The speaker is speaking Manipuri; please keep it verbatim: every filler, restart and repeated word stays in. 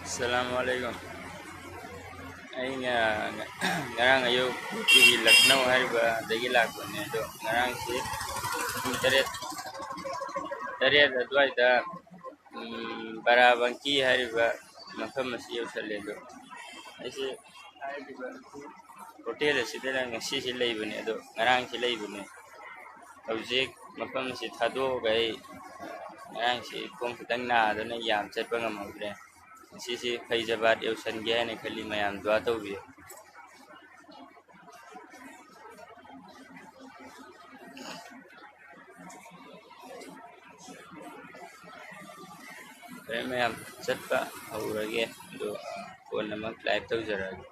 ꯑꯁꯂꯥꯃꯨ ꯑꯂꯩꯀꯨꯝ꯫ ꯑꯩꯅ ꯉꯔꯥꯡ ꯑꯌꯨꯛ ꯌꯨ ꯄꯤꯒꯤ ꯂꯈꯅꯧ ꯍꯥꯏꯔꯤꯕ ꯑꯗꯒꯤ ꯂꯥꯛꯄꯅꯦ, ꯑꯗꯣ ꯉꯔꯥꯡꯁꯤ ꯄꯨꯡ ꯇꯔꯦꯠ, ꯇꯔꯦꯠ ꯑꯗꯨꯋꯥꯏꯗ, ꯎꯝ, ꯕꯥꯔꯥꯕꯪꯀꯤ ꯍꯥꯏꯔꯤꯕ ꯃꯐꯝ ꯑꯁꯤ ꯌꯧꯁꯜꯂꯦ꯫ ꯑꯗꯣ ꯑꯩꯁꯦ ꯍꯥꯏꯔꯤꯕ ꯍꯣꯇꯦꯜ ꯑꯁꯤꯗ ꯉꯁꯤꯁꯦ ꯂꯩꯕꯅꯦ, ꯑꯗꯣ ꯉꯔꯥꯡꯁꯦ ꯂꯩꯕꯅꯦ꯫ ꯍꯧꯖꯤꯛ ꯃꯐꯝ ꯑꯁꯤ ꯊꯥꯗꯣꯛꯑꯒ ꯑꯩ ꯉꯔꯥꯡꯁꯤ ꯈꯣꯡ ꯈꯤꯇꯪ ꯅꯥꯗꯅ ꯌꯥꯝ ꯆꯠꯄ ꯉꯝꯍꯧꯗ꯭ꯔꯦ꯫ ꯉꯁꯤꯁꯤ ꯐꯩꯖꯕꯥꯠ ꯌꯧꯁꯟꯒꯦ ꯍꯥꯏꯅ ꯈꯜꯂꯤ꯫ ꯃꯌꯥꯝ ꯗꯨꯋꯥ ꯇꯧꯕꯤꯌꯨ꯫ ꯐꯔꯦ ꯃꯌꯥꯝ, ꯆꯠꯄ ꯍꯧꯔꯒꯦ, ꯑꯗꯨ ꯀꯣꯟꯅ ꯑꯃꯨꯛ live ꯇꯧꯖꯔꯛꯑꯒꯦ꯫